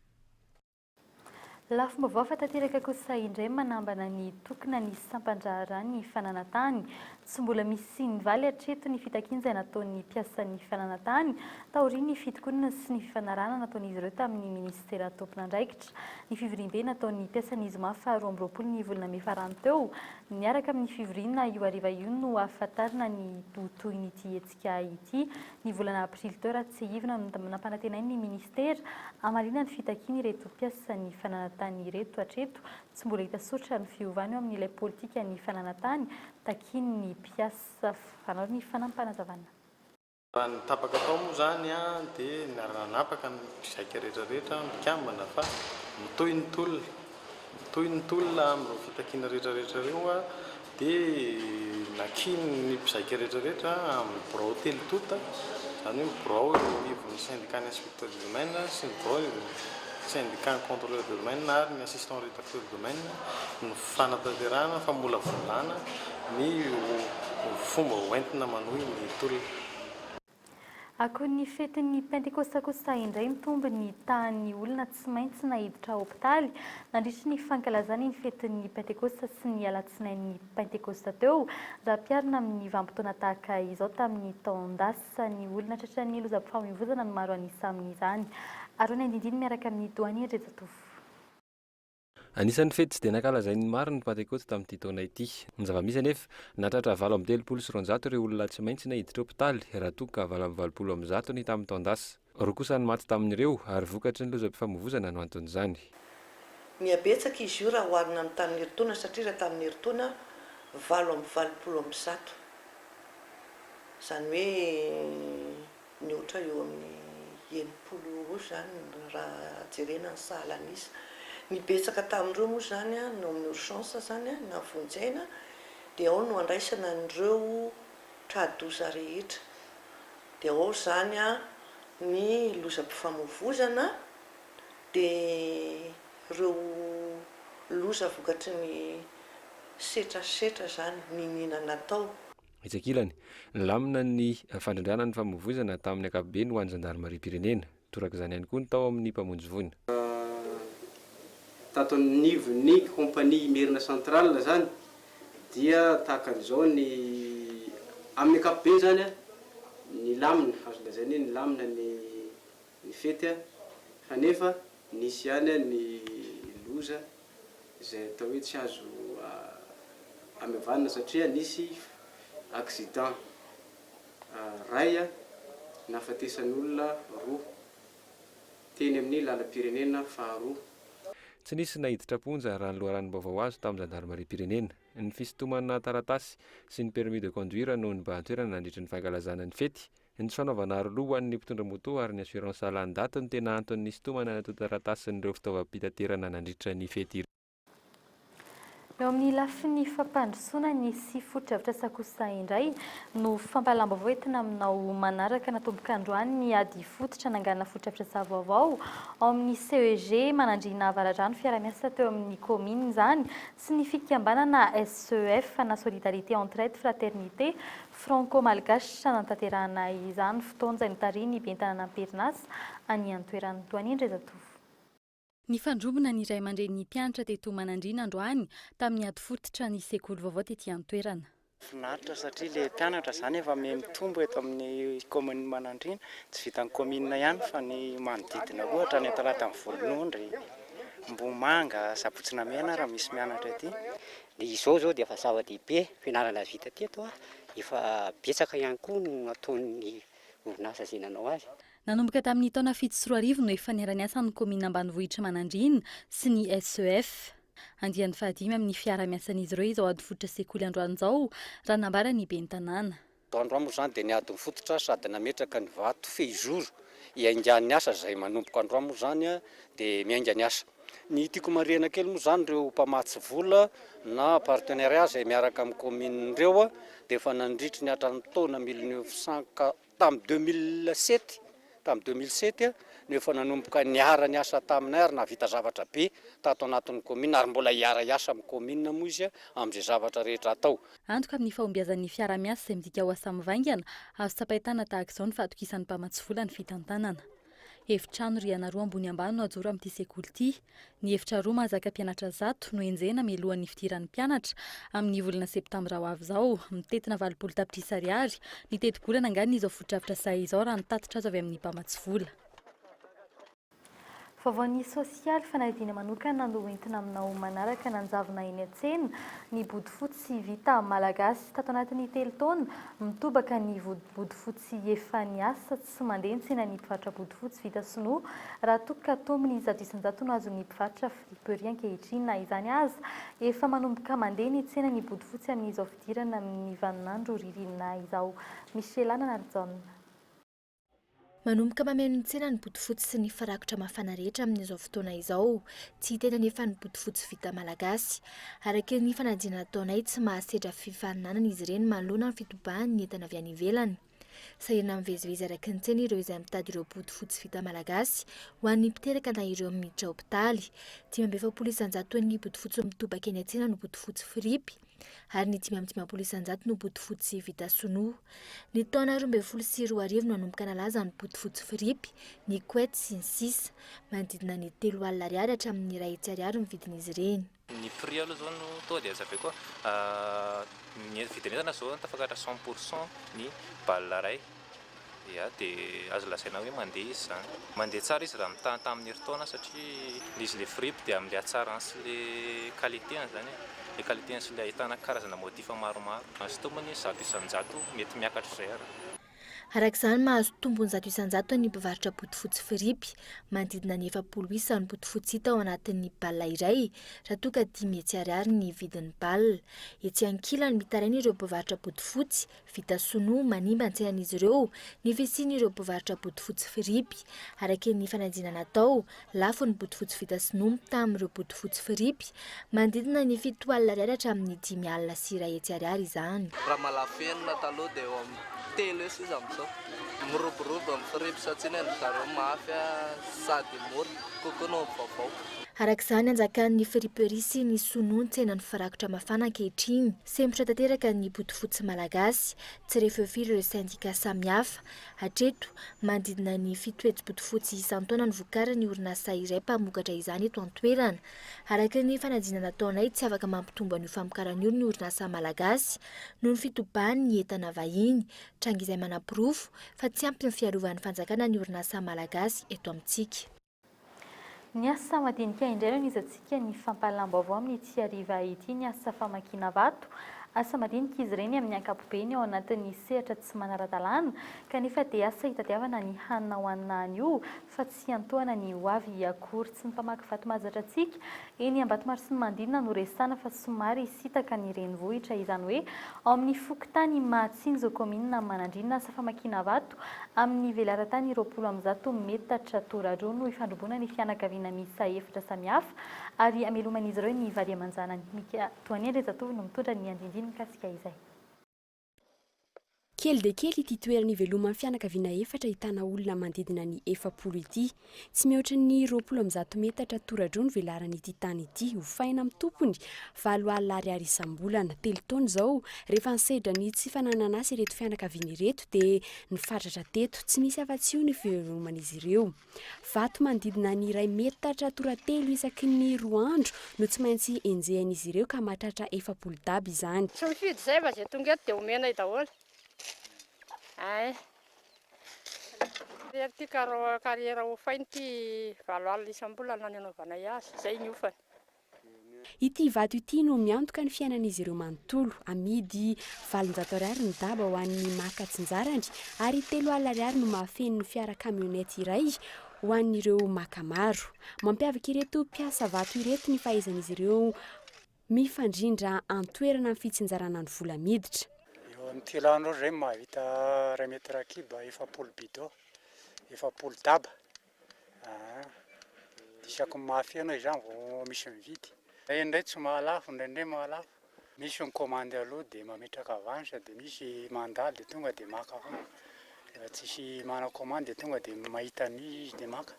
Lafim-baovao fa tanteraka kosa indray manambana ny tokona ny sampan-draharaha ny fananantany. Tsy mbola misy nivaly hatreto ny fitakiana izay nataon'ny mpiasan'ny fananantany taorian'ny fitokonana sy ny fifanarahana nataon'izy ireo tamin'ny minisitera tompon'andraikitra. Ny fivoriambe nataon'ny mpiasa ny zoma faha 22 ny volana mey farany teo niaraka amin'ny fivoriana io hariva io no ahafantarana ny ho tohin'ity hetsika ity ny volana aprily teo raha tsiahivina no nampanantenain'ny minisitera hamaliana ny fitakian'ireto mpiasan'ny fananantany ireto hatreto Tsy mbola hita soritra ny fiovana eo amin'ilay politikan'ny fananantany takian'ny mpiasa. Hanao ny fanampinpanazavana. Raha ny tapaka tao moa izany dia niara-nanapaka ny mpizaika rehetra rehetra, ny mpikambana fa mitohy ny tolona. Mitohy ny tolona amin'ireo fitakiana rehetra rehetra ireo dia nakian'ny mpizaika rehetra rehetra amin'ny birao telo tonta, izany hoe ny birao eo anivon'ny syndicat ny inspecteur du domaine sy ny birao eo anivon'ny syndicat ny contrôleur de domaine ary ny assistant rédacteur de domaine ny fanatanterahana famolavolana ny fomba hoentina manohy ny tolona. Akon'ny fetin'ny Pentekosta kosa indray mitombo ny tahan'ny olona tsy maintsy naiditra hopitaly nandritry ny fankalazana iny fetin'ny Pentekosta sy ny alatsinain'ny Pentekosta teo. Raha ampiharina amin'ny vanim-potoana tahaka izao tamin'ny taon-dasa, ny olona tratran'ny lozam-pifamoivozana no maro an'isa amin'izany. Arona Andindiny miaraka amin'ny Doany Rejatovo. Anisan'ny fety tsy dia nankalazain'ny maro ny Pantekôty tamin'ity taona ity. Ny zava-misy anefa, nahatratra 238 ireo olona tsy maintsy naiditra hopitaly raha toa ka 188 ny tamin'ny taon-dasa. Roa kosa ny maty tamin'ireo ary vokatry ny lozam-pifamoivozana no anton'izany. Mihabetsaka izy io raha oharina amin'ny tamin'ny herintaona satria raha tamin'ny herintaona 188. Izany hoe Mihoatra eo amin'ny 60 eo ho eo izany raha jerena ny sahalan'isa. Ny betsaka tamin'ireo moa izany no amin'ny urgence izany na vonjy aina dia ao no andraisana an'ireo tra-doza rehetra. Dia ao izany ny lozam-pifamoivozana dia ireo loza vokatry ny setrasetra izany niniana natao. Etsy ankilany, nilamina ny fandrindrana ny famoivoizana tamin'ny ankapobeny ho an'ny zandarimariam-pirenena. Torak'izany ihany koa ny tao amin'ny mpamonjy voina. Tato anivon'ny compagnie Imerina Central izany dia tahaka an'izao ny amin'ny ankapobeny izany nilamina, azo lazaina hoe nilamina ny ny fety fa nefa nisy ihany ny loza izay atao hoe tsy azo amevanina satria nisy accident ray nahafatesan'olona roa teny amin'ny lalam-pirenena faharoa. Tsy nisy naiditra am-ponja raha ny loharanom-baovao azo tamin'ny zandarimariam-pirenena. Ny fisintomana taratasy sy ny permis de conduire no nibahan-toerana nandritry ny fankalazana ny fety Ny tsy fanaovana aroloha ho an'ny mpitondra moto ary ny assurance lany daty no tena antony nisintomana ny antontan-taratasin'ireo fitaovam-pitaterana nandritra ny fety ireo. Eo amin'ny lafiny fampandrosoana ny sy fotodrafitrasa kosa indray no fampahalalam-baovao entina aminao manaraka. Natomboka androany ny ady fototra nanganana fotodrafitrasa vaovao ao amin'ny CEG Manandriana Avaradrano. Fiaraha-miasa teo amin'ny kaominina izany sy ny fikambanana SEF na Solidarité Entraide Fraternité Franco-Malgache nanatanterahana izany fotoana izay notarihin'ny ben'ny tanàna am-perinasa any an-toerana. Tohanian Rezatovo. Nifandrombona ny ray aman-drenin'ny mpianatra teto Manandriana androany tamin'ny ady fototra ny sekoly vaovao tety an-toerana. Finaritra satria ilay mpianatra izany efa miha mitombo eto amin'ny kaominina Manandriana, tsy vitan'ny kaominina ihany fa ny manodidina koa hatrany Antalatan'ny Volonondry, Ambohimanga, Sabotsy Namehana ary misy mianatra aty. Dia izao izao dia efa zava-dehibe, fianarana vita teto, efa betsaka ihany koa no nataon'ny orinasa izay nanao azy. Nanomboka tamin'ny taona 2007 no efa niara-niasa ny kaominina ambanivohitr'i Manandriana sy ny SEF. Andiany fahadimy amin'ny fiarahamiasan'izy ireo izao ady fototra sekoly androany izao, raha ny nambaran'ny ben'ny tanàna. Androany moa izany dia niady ny fototra sady nametraka ny vato fehizoro hiaingan'ny asa izay manomboka androany moa izany dia miainga ny asa. Ny tiako marihana kely moa izany ireo mpamatsy vola na partenariat izay miaraka amin'ny commune ireo dia efa nandritry ny hatramin'ny taona mille neuf cent tamin'ny 2007 tamin'ny 2007 no efa nanomboka niara niasa taminay ary nahavita zavatra be tato anatin'ny commune ary mbola hiara hiasa amin'ny commune moa izy amin'izay zavatra rehetra atao. Antoka amin'ny fahombiazan'ny fiaraha-miasa izay midika ho asa mivaingana, azo tsapain-tanana tahaka izao ny fahatokisan'ny mpamatsy vola ny fitantanana. Efitrano rihana roa ambony ambany no ajoro amin'ity sekoly ity. Ny efitra roa mahazaka mpianatra zato no enjehina mialohan'ny fidiran'ny mpianatra amin'ny volana septambra ho avy izao. Mitentina 80 tapitrisa ariary ny tetibola nanganina izao fotodrafitrasa izao raha ny tatitra azo avy amin'ny mpamatsy vola. Vaovaon'ny sosialy, fanadihadiana manokana no entina aminao manaraka nanjavona eny an-tsena ny bodofotsy vita malagasy. Tato anatin'ny telo taona, mitobaka ny bodofotsy efa niasa tsy mandeha ny tsenan'ny mpivarotra bodofotsy vita sinoa raha toa ka tombony 100% no azon'ny mpivarotra friperie ankehitriny. Na izany aza, efa manomboka mandeha ny tsenan'ny bodofotsy amin'izao fidirana amin'ny vaninandro ririnina izao. Michela Nanarijaona. Manomboka mameno ny tsena ny bodofotsy sy ny farakotra mafana rehetra amin'izao fotoana izao. Tsy hita eny anefa ny bodofotsy vita malagasy. Araka ny fanadihana nataonay, tsy mahasedra fifaninanana izy ireny manoloana ny fitobahan'ny entana avy any ivelany. Sahirana mivezivezy araka ny tsena ireo izay mitady ireo bodofotsy vita malagasy ho an'ny mpiteraka na ireo miditra hopitaly. 45 isan-jaton'ny bodofotsy mitobaka eny an-tsena no bodofotsy fripy. ary ny 55% no bodofotsy vita sinoa. Ny taona 2012 no nanomboka nalaza ny bodofotsy fripy, ny couette sy ny sisa. Manodidina ny 30 ariary hatramin'ny 100 ariary ny vidin'izy ireny. Ny prix aloha zao no tonga dia hazavaiko a, ny vidin'entana zao tafakatra 100 pour cent ny balle iray. Ya, dia azo lazaina hoe mandeha izy izany. Mandeha tsara izy raha mitaha tamin'ny herintaona satria ilay izy ilay fripy dia amin'ilay hatsarany sy ilay qualité-ny izany e. Ilay qualité-ny sy ilay ahitana karazana motif maromaro. Azo tombony 100% mety miakatra izay ary. Araka izany, mahazo tombony 100% ny mpivarotra bodofotsy fripy. Manodidina ny 40 isa ny bodofotsy hita ao anatin'ny balle iray, raha toa ka 500 ariary ny vidin'ny balle. Etsy ankilany, mitaraina ireo mpivarotra bodofotsy Vita sinoa manimba ny tsenan'izy ireo ny fisian'ireo mpivarotra bodofotsy fripy. Araka ny fanadihana natao, lafo ny bodofotsy vita sinoa mitaha amin'ireo bodofotsy fripy. Manodidina ny 70 ariary hatramin'ny 105 ariary izany. Raha malafenina taloha dia eo amin'ny telo eo sisa amin'izao. Miroborobo ny fripy satria ny an-dry zareo mafy sady mora kokoa noho ny vaovao. Araka izany, anjakan'ny friperie sy ny sinoa ny tsenan'ny firakotra mafana ankehitriny. Sempotra tanteraka ny bodofotsy malagasy. Tsy re feo firy ireo sendika samihafa. Hatreto, manodidina ny fito hetsy bodofotsy isan-taona no vokarin'ny orinasa iray mpamokatra izany eto an-toerana. Araka ny fanadihana nataonay, tsy afaka mampitombo an'io famokarana io ny orinasa malagasy noho ny fitobahan'ny entana vahiny. Tranga izay manaporofo fa tsy ampy ny fiarovan'ny fanjakana ny orinasa malagasy eto amintsika. Ny asa madinika indray no anizantsika ny fampahalalam-baovao amin'ity hariva ity, ny asa famakiana vato. Asa madinika izy ireny amin'ny ankapobeny ao anatin'ny sehatra tsy manara-dalàna, kanefa dia asa hitadiavana ny hanina hohanina anio fa tsy hiantohana ny ho avy akory. Tsy ny mpamaky vato mahazatra antsika eny Ambatomaro sy ny manodidina no resahana fa somary hisintaka ny renivohitra, izany hoe ao amin'ny fokontany Mahatsinjo, kaominina Manandriana. Asa famakiana vato Amin'ny velaran-tany 120 metatra toradroa no ifandrombona ny fianakaviana miisa efatra samihafa ary ameloman'izy ireo ny vady aman-janany. Mika Toanian Andrianjatovo no mitondra ny andindiny mikasika izay. Kely dia kely ity toerana iveloman'ny fianakaviana efatra ahitana olona manodidina ny 40 ity. Tsy mihoatra ny 120 metatra toradroa ny velaran'ity tany ity. Hofaina amin'ny tompony, 8000 ariary isam-bolana. Telo taona izao, rehefa nisedra ny tsy fananana asa ireto fianakaviana ireto dia nifatratra teto. Tsy misy afa-tsy io ny fiveloman'izy ireo. Vato manodidina ny iray metatra toratelo isaky ny roa andro no tsy maintsy enjehan'izy ireo ka mahatratra 40 daba izany. Tsy mifidy izay fa izay tonga eto dia omenay daholo. Ay. Ity carrière hofainy ity 8000 isam-bolana ny anaovanay azy, izay ny hofany. Ity vato ity no miantoka ny fiainan'izy ireo manontolo. Amidy 800 ariary ny daba ho an'ny maka tsinjarany ary 30 ariary no mahafeno ny fiara camionnette iray ho an'ireo maka maro. Mampiavaka ireto mpiasa vato ireto ny fahaizan'izy ireo mifandrindra an-toerana amin'ny fitsinjarana ny vola miditra. Eo amin'ny telo andro eo izay mahavita iray mètre cube, 40 bidon, 40 daba. Aa, isaky ny mahafeno izany vao misy mividy. Indraindray tsy mahalafo, indraindray mahalafo. Misy ny commande aloha dia mametraka avance dia misy mandalo dia tonga dia maka foana. Rehefa tsisy manao commande dia tonga dia mahita an'izy izy dia maka.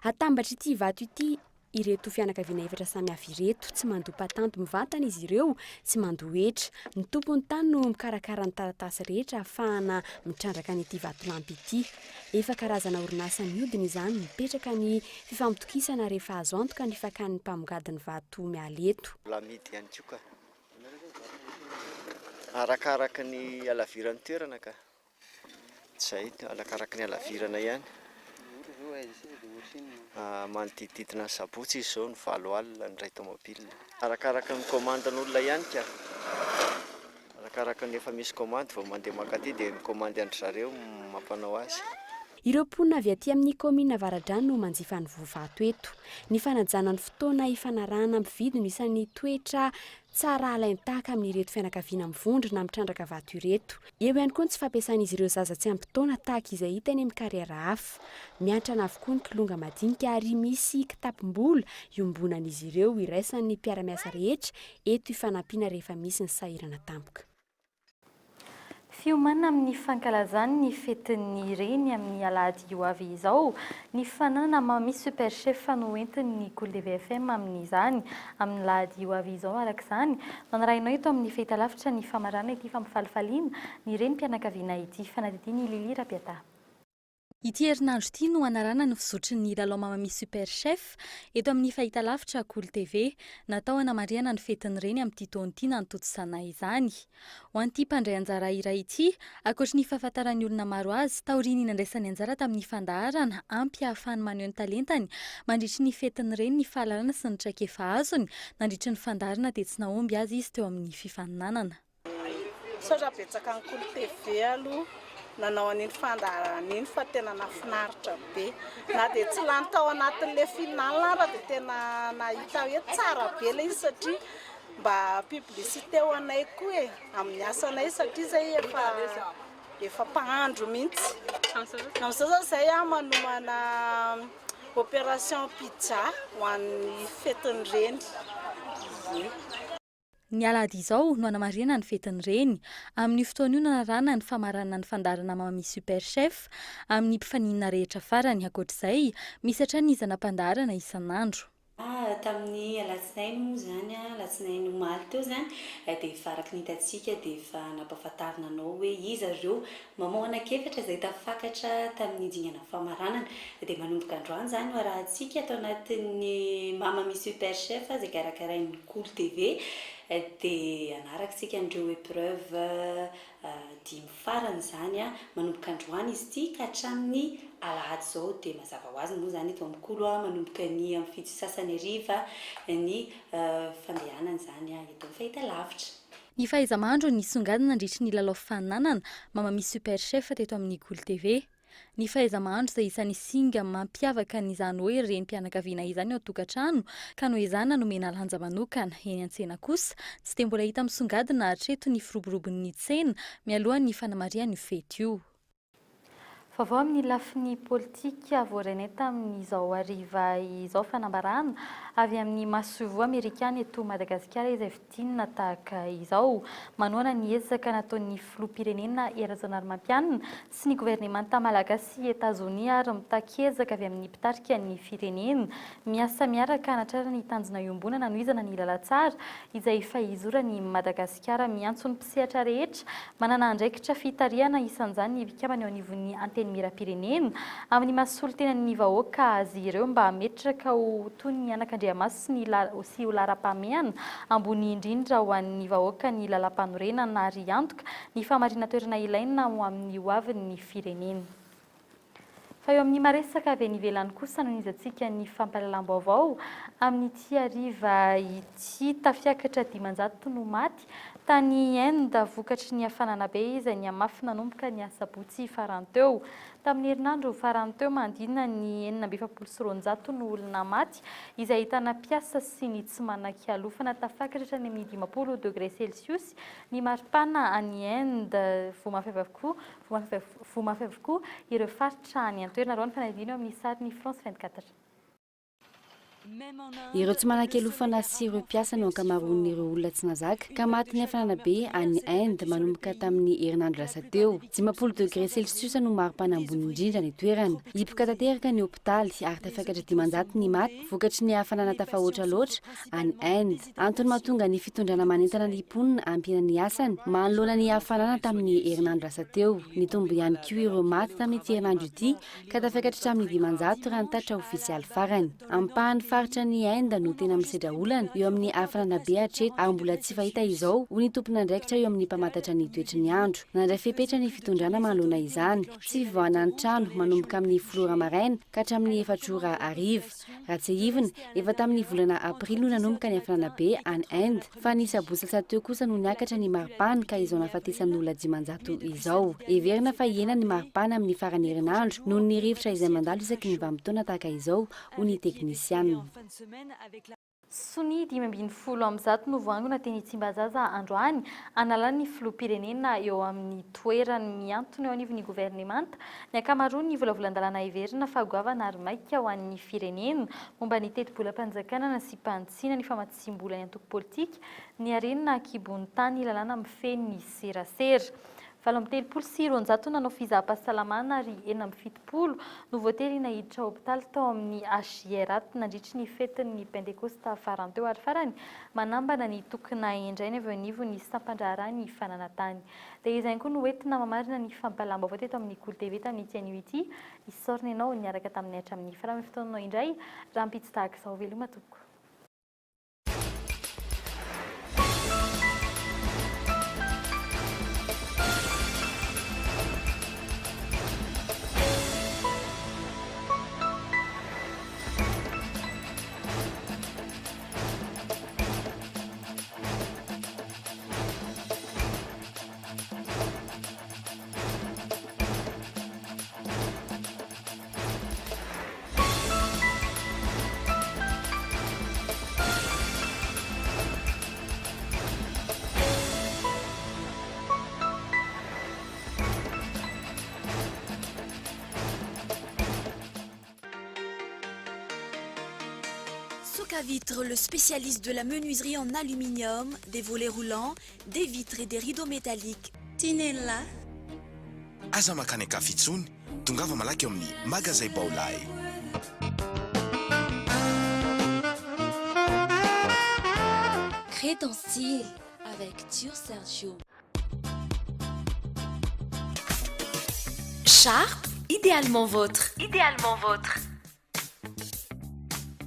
Atambatr'ity vato ity. ireto fianakaviana efatra samihafa ireto. Tsy mandoa patanty mivantana izy ireo, tsy mandoa hetra. Ny tompon'ny tany no mikarakara ny taratasy rehetra ahafahana mitrandraka an'ity vatolampy ity. Efa karazana orinasa mihodina izany, mipetraka ny fifampitokisana rehefa azo antoka ny fakan'ny mpamongady ny vato miala eto. Mbola amidy ihany koa ka. Arakaraka ny halaviran'ny toerana ka. Izay, arakaraka ny halavirana ihany. Manodidididina ny sabotsy izy izao ny 8 alina ny iray tomobile. Arakaraka ny commande-n'olona ihany ka. Arakaraka ny efa misy commande vao mandeha mankaty dia mi-commande an-dry zareo mampanao azy. Ireo mponina avy aty amin'ny kaominina Avaradrano no manjifa ny voa vato eto. Ny fanajana ny fotoana ifanarahana mpividy no isan'ny toetra tsara alain-tahaka amin'ireto fianakaviana mivondrona mitrandraka vato ireto. Eo ihany koa ny tsy fampiasan'izy ireo zaza tsy ampy taona tahaka izay hita eny amin'ny kariera hafa. Miantrana avokoa ny kilonga madinika ary misy kitapom-bola iombonan'izy ireo iraisan'ny mpiara-miasa rehetra eto ifanampiana rehefa misy ny sahirana tampoka. Fiomanana amin'ny fankalazany ny fetin'ny reny amin'ny alahady ho avy izao ny fananana Mamy Super Chef no entin'ny Kolo DVFM amin'izany. Amin'ny lahady ho avy izao araka izany no anarahinao eto amin'ny fahitalavitra ny famarana ity fampifalifaliana ny renim-pianakaviana ity. Fanadihadian'i Lily Rabiataha. Ity herinandro ity no hanarahana ny fizotry ny lalao Mamamia Super Chef eto amin'ny fahitalavitra Kolo TV. Natao hanamarihana ny fetin'ny reny amin'ity taona ity nanotontosana izany. Ho an'ity mpandray anjara iray ity, ankoatry ny fahafantaran'ny olona maro azy, taorian'ny nandraisany anjara tamin'ny fandaharana ampy hahafahany maneho ny talentany mandritry ny fetin'ny reny ny fahalalana sy ny traikefa azony nandritry ny fandaharana dia tsy nahomby azy izy teo amin'ny fifaninanana. Misaotra betsaka an'i Kolo TV aloha nanao an'iny fandaharana iny fa tena nahafinaritra be. Na dia tsy lany tao anatin'ilay finale ara dia tena nahita hoe tsara be ilay izy satria mba publicité ho anay koa e, amin'ny asanay satria izay efa efa mpahandro mihitsy. Amin'izao izao izay aho manomana opération pizza ho an'ny fetin'ny reny. Ie. Ny alahady izao no hanamarihana ny fetin'ny reny. Amin'io fotoana io no hanarahana ny famaranana ny fandaharana Mamamia Super Chef amin'ny mpifaninana rehetra farany. Ankoatra izay, misy hatrany ny zana-pandaharana isan'andro. Tamin'ny alatsinainy moa izany, alatsinainy omaly teo izany, dia efa araka ny hitantsika dia efa nampahafantarina anao hoe iza ireo maman anankiefatra izay tafakatra tamin'ny dingana famaranana. Dia manomboka androany izany no arahantsika ato anatin'ny Mamamia Super Chef izay karakarain'ny Kolo TV. Dia hanaraka isika an'ireo épreuve dimy farany izany manomboka androany izy ity ka hatramin'ny alahady izao. Dia mazava ho azy moa izany eto amin'ny Kolo manomboka ny amin'ny fito sy sasany hariva ny fandehanana izany eto amin'ny fahitalavitra. Ny fahaiza-mahandro nisongadina nandritry ny lalao faninanana Mamamia Super Chef teto amin'ny Kolo TV. Ny fahaiza-mahandro izay isan'ny singa mampiavaka an'izany hoe renim-pianakaviana izany ao an-tokantrano ka noezahana nomena lanja manokana. Eny an-tsena kosa, tsy dia mbola hita misongadina hatreto ny firoborobon'ny tsena mialohan'ny fanamarihana io fety io. Vaovao amin'ny lafiny politika voarainay tamin'izao hariva izao fanambarana avy amin'ny masoivoho amerikana eto Madagasikara izay fintinina tahaka izao. Manohana ny ezaka nataon'ny filoham-pirenena Hery Rajaonarimampianina sy ny governemanta malagasy i Etazonia ary mitaky ezaka avy amin'ny mpitarika ny firenena. Miasa miaraka hanatrarana ny tanjona iombonana hanohizana ny lalantsara izay efa izoran'i Madagasikara. Miantso ny mpisehatra rehetra manana andraikitra fitarihana isan'izany ny mpikambana eo anivon'ny Antenimierampirenena amin'ny maha solontenan'ny vahoaka azy ireo mba hametraka ho toy ny anakandriamaso sy ny sy ho laharam-pahamehana ambony indrindra ho an'ny vahoaka ny lalampanorenana ary hiantoka ny fahamarinan-toerana ilaina ho amin'ny hoavin'ny firenena. Fa eo amin'ny maresaka avy any ivelany kosa no nizantsika ny fampahalalam-baovao amin'ity hariva ity. Tafiakatra 500 no maty tany Inde vokatry ny hafanana be izay nihamafy nanomboka ny asabotsy farany teo. Tamin'ny herinandro farany teo, manodidina ny 246 no olona maty, izay ahitana mpiasa sy ny tsy manan-kialofana. Tafakatra hatrany amin'ny 50 degre celsius ny maripana any Inde. Voa mafy avokoa voa mafy avokoa ireo faritra any an-toerana. Araho ny fanadihadiana eo amin'ny sarin'ny France 24. Ireo tsy manan-kialofana sy ireo mpiasa no ankamaroan'ireo olona tsy nahazaka ka matin'ny hafanana be any Inde manomboka tamin'ny herinandro lasa teo. 50 degré celsius no maripana ambony indrindra any an-toerana. Hipoka tanteraka ny hopitaly ary tafakatra 500 ny maty vokatry ny hafanana tafahoatra loatra any Inde. Antony mahatonga ny fitondrana manentana ny mponina hampihena ny asany manoloana ny hafanana tamin'ny herinandro lasa teo. Nitombo ihany koa ireo maty tamin'ity herinandro ity ka tafakatra hatramin'ny 500 raha ny tatitra ofisialy farany. Ampahan'ny faritra any Inde no tena misedra olana eo amin'ny hafanana be hatreto ary mbola tsy fahita izao, hoy ny tompon'andraikitra eo amin'ny mpamantatra ny toetry ny andro. Nandray fepetra ny fitondrana manoloana izany. Tsy fivoahana ny trano manomboka amin'ny folo ora maraina ka hatramin'ny efatra ora hariva. Raha tsiahivina, efa tamin'ny volana aprily no nanomboka ny hafanana be any Inde, fa ny sabotsy lasa teo kosa no niakatra ny maripana ka izao nahafatesan'olona 500 izao. Heverina fa hihena ny maripana amin'ny faran'ny herinandro noho ny rivotra izay mandalo isaky ny vanim-potoana tahaka izao, hoy ny teknisianina. Sonia 115 no voangona teny Tsimbazaza androany hanala ny filoham-pirenena eo amin'ny toerany mihantona eo anivon'ny governemanta ny ankamaroan'ny volavolan-dalàna heverina fa goavana ary maika ho an'ny firenena momba ny tetibolam-panjakana nasiam-panitsiana ny famatsiam-bola ny antoko politika ny harena an-kibon'ny tany lalàna mifehy ny serasera. 238 nanao fizaham-pahasalamana ary 76 no voatery naiditra hopitaly tao amin'ny HJRAT nandritry ny fetin'ny Pentekosta farany teo ary farany manambana ny tokona indray ny avy eo anivon'ny sampan-draharaha ny fananantany. Dia izay ihany koa no hoentina mamarina ny fampahalalam-baovao teto amin'ny Kolo TV tamin'ity anio ity. Isaorana ianao niaraka taminay hatramin'ny faran'ny fotoananao indray rahampitso tahaka izao. Veloma tompoko. Vitre, le spécialiste de la menuiserie en aluminium, des volets roulants, des vitres et des rideaux métalliques. Tinella. Aza mankany an-kafa intsony, tongava malaky ao amin'ny Magazay Baolai. Crée ton style avec Dior Sergio. Sharp, idéalement vôtre. Idéalement vôtre.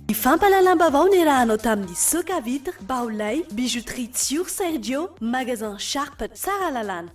Ny fampahalalam-baovao niarahanao tamin'ny Soca Vitre, Baolai, Bijouterie Tsior Sergio, Magasin Sharp Tsaralalàna.